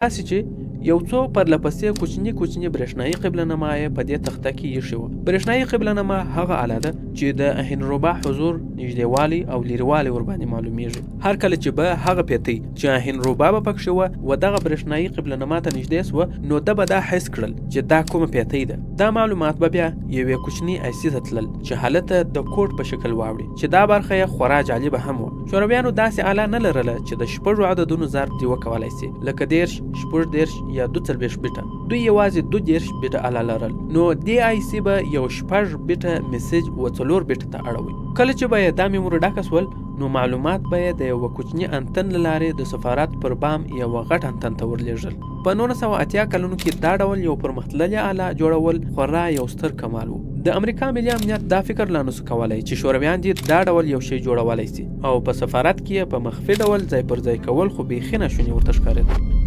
داسې چې یو څو پرلپسې کوچني کوچني برېښنايي قبله نما یې په دې تخته کې ایښې وه. برېښنايي قبله نما هغه آله ده چې د اهنربا حضور، نږدېوالی او لیرېوالی ورباندې معلومېږي. هر کله چې به هغه پېتۍ چې اهنربا به پکښې وه و دغه برېښنايي قبله نما ته نږدې شوه نو ده به دا حس کړل چې دا کومه پېتۍ ده. دا معلومات به بیا یوې کوچنۍ آیسي ته تلل چې هلته د کوډ په شکل واوړي چې دا برخه یې خورا جالبه هم وه. شورویانو داسې آله نه لرله چې د شپږو عددونو ضرب دې وکولای سي لکه 30، 36 یا 42 بیټه. دوی یوازې 32 بیټه آله لرل، نو دې آی سي به یو شپږ بیټه میسج و څلور بیټه ته اړوي. کله چې به یې دا میموري ډکه سول نو معلومات به یې د یوه کوچني انتن له لارې د سفارت پر بام یوه غټ انتن ته ورلېږل. په 1980 کلونو کې دا ډول یو پرمختللې آله جوړول خورا یو ستر کمال و. د امریکا ملي امنیت دا فکر لا نسو کولای چې شورویان دې دا ډول یو شی جوړولای سي او په سفارت کې یې په مخفي ډول ځای پر ځای کول خو بیخي ناشوني ورته ښکارېدل.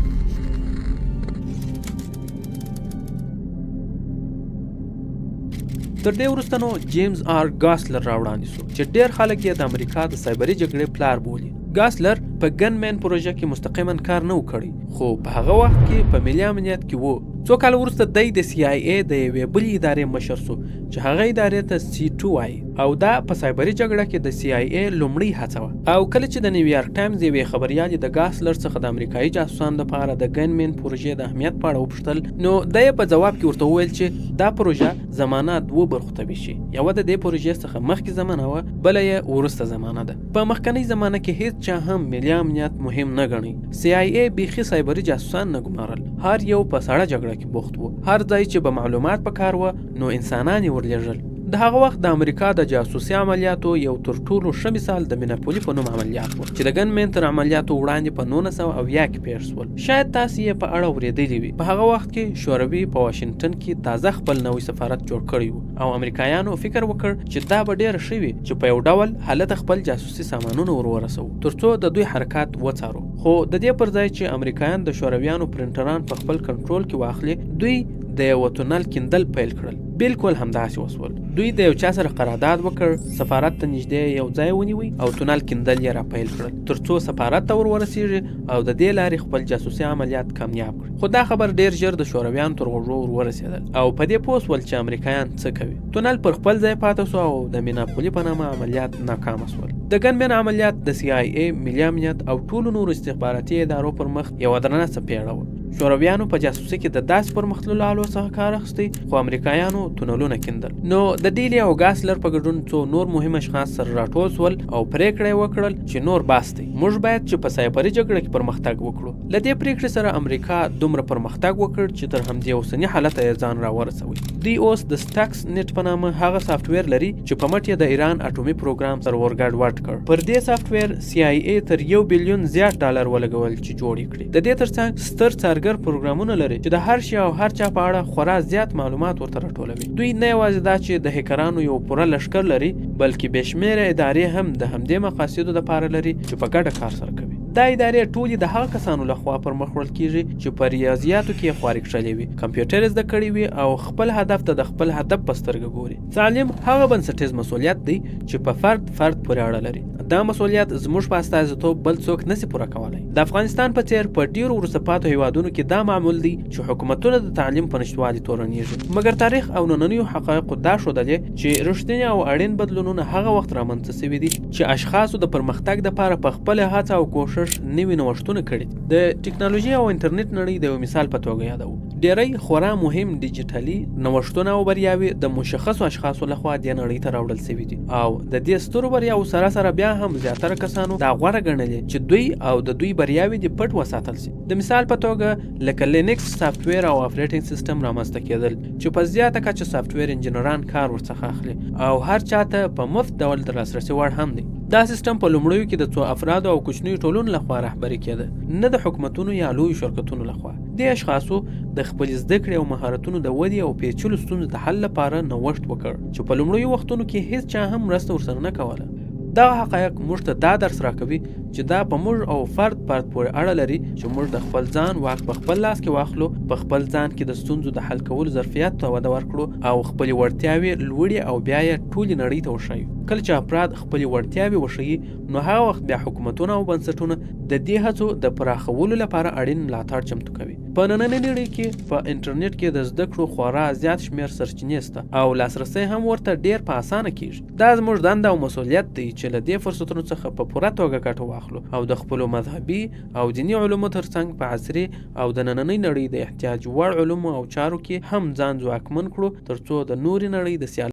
تر دې وروسته نو جیمز آر ګاسلر راوړاندې سو چې ډېر خلک یې د امریکا د سایبري جګړې پلار بولي. ګاسلر په ګنمن پروژه کې مستقیما کار نه و کړی خو په هغه وخت کې په ملي امنیت کې و. څو کاله وروسته دی د سي آی ای د یوې بلې ادارې مشر سو چې هغه ادارې ته سي ټو وایي او دا په سایبري جګړه کې د سي آی ای لومړۍ هڅه وه. او کله چې د نیویارک ټایمز یوې خبریالې د ګاسلر څخه د امریکایي جاسوسانو لپاره د ګنمن پروژې د اهمیت په اړه وپوښتل نو ده یې په ځواب کې ورته وویل چې دا پروژه زمانه دوو برخو ته ویشي، یوه د دې پروژې څخه مخکې زمانه وه، بله یې وروسته زمانه ده. په مخکنۍ زمانه کې هیڅ چا هم ملي امنیت مهم نه ګڼی. سي آی ای بیخي سایبري جاسوسان نه ګمارل، هر یو په سړه جګړه کې بوخت وو. هر ځای چې به معلومات په کار وه نو انسانان یې ورلېږل. د هغه وخت د امریکا د جاسوسي عملیاتو یو تر ټولو ښه مثال د میناپولي په نوم عملیات وو چې د ګن مین تر عملیاتو وړاندې په 1970 کې پېښ شول. شاید تاسې یې په اړه اورېدلي وي. په هغه وخت کې شوروي په واشنګټن کې تازه خپل نوی سفارت جوړ کړی و او امریکایانو فکر وکړ چې دا به ډېره ښه وي چې په یو ډول هلته خپل جاسوسي سامانونه ور ورسوو ترڅو د دوی حرکات وڅارو. خو د دې پر ځای چې امریکایان د شورویانو پرنټران په خپل کنټرول کې واخلي، دوی د یوه تونل کیندل پیل کړل. بلکل همداسې وشول. دوی د یو چا سره قرارداد وکړ، سفارت ته نږدې یې یو ځای ونیوی او تونل کیندل یې راپیل کړل ترڅو سفارت ته ور ورسیږي او د دې لارې خپل جاسوسي عملیات کامیاب کړي. خو دا خبر ډیر ژر د شورویانو تر غوږو ور ورسېدل او په دې پوه شول چې امریکایان څه کوي. تونل پر خپل ځای پاتې شو او د میناپولي په نامه عملیات ناکامه شول. د ګنمن عملیات د سي آی ای، ملي امنیت او ټولو نورو استخباراتي ادارو پر مخ یوه درنه څپېړه وه. شورویانو په جاسوسي کې د داسې پرمختللو آلو څخه کار اخیستی خو امریکایانو تونلونه کیندل. نو د ډیلي او ګاسلر په ګډون څو نور مهم اشخاص سره راټول شول او پرېکړه یې وکړل چې نور بس دی، موږ باید چې په سایبري جګړه کې پرمختګ وکړو. له دې پرېکړې سره امریکا دومره پرمختګ وکړ چې تر همدې اوسني حالته یې ځان راورسوی. دوی اوس د سټکس نټ په نامه هغه سافټویر لري چې په مټ یې د ایران اټومي پروګرام سره ورګډ وډ کړ. پر دې سافټویر سي آی ای تر یو بیلیون زیات ډالر ولګول چې جوړ یې کړي. د دې ترڅنګ ستر څارګر پروګرامونه لري چې د هر شي او هر چا په اړه خورا زیات معلومات ورته راټولوي. دوی نه یوازې دا چې د هیکرانو یو پوره لښکر لري بلکې بې شمېره ادارې هم د همدې مقاصدو لپاره لري چې په ګډه کار سره کوي. دا ادارې ټولې د هغه کسانو له خوا پر مخ وړل کېږي چې په ریاضیاتو کې یې خواري کښلې وي، کمپیوټر یې زده کړی وي او خپل هدف ته د خپل هدف په سترګه ګوري. تعلیم هغه بنسټیز مسوولیت دی چې په فرد فرد پورې اړه لري. دا مسوولیت زموږ په استازیتوب بل څوک نسي پوره کولای. د افغانستان په څېر په ډېرو وروسته پاتو هېوادونو کې دا معمول دی چې حکومتونه د تعلیم په نشتوالي تورنېږي، مګر تاریخ او نننیو حقایقو دا ښودلې چې رښتیني او اړین بدلونونه هغه وخت رامنځته شوي دي چې اشخاصو د پرمختګ لپاره په خپله هڅه او کوښښ نوي نوښتونه کړي دي. د ټکنالوژي او انټرنیټ نړۍ د یو مثال په توګه یادوو. ډیری خورا مهم ډیجیټلي نوښتونه او بریاوې د مشخصو اشخاصو لخوا دې نړۍ ته راوړل شوي دي او د دې سترو بریاوو سره سره بیا هم زیاتره کسانو دا غوره ګڼلې چې دوی او د دوی بریاوې دې پټ وساتل شي. د مثال په توګه لکه لینکس سافټویر او اپریټینګ سیستم رامنځته کېدل چې په زیاته کچه سافټویر انجینران کار ورڅخه اخلي او هر چا ته په مفت ډول د لاسرسي وړ هم دی. دا سیستم په لومړیو کې د څو افرادو او کوچنیو ټولنو لخوا رهبري کېده، نه د حکومتونو یا لویو شرکتونو لخوا. دې اشخاصو د خپلې زده کړې او مهارتونو د ودې او پیچلو ستونزو د حل لپاره نوښت وکړ چې په لومړیو وختونو کې هیڅ چا هم مرسته ورسره نه کوله. دغه حقایق موږ ته دا درس راکوي چې دا په موږ او فرد فرد پورې اړه لري چې موږ د خپل ځان واک په خپل لاس کې واخلو، په خپل ځان کې د ستونزو د حل کولو ظرفیت ته وده ورکړو او خپلې وړتیاوې لوړې او بیا یې ټولې نړۍ ته وښیو. کله چې افراد خپلې وړتیاوې وښيي، نو هغه وخت بیا حکومتونه او بنسټونه د دې هڅو د پراخولو لپاره اړین ملاتړ چمتو کوي. په نننۍ نړۍ کې په انټرنیټ کې د زده کړو خورا زیات شمېر سرچینې شته او لاسرسی هم ورته ډېر په اسانه کېږي. دا زموږ دنده او مسؤلیت دی چې له دې فرصتونو څخه په پوره توګه ګټه واخلو او د خپلو مذهبي او دیني علومو ترڅنګ په عصري او د نننۍ نړۍ د احتیاج وړ علومو او چارو کې هم ځان ځواکمن کړو ترڅو د نورې نړۍ د سیالۍ.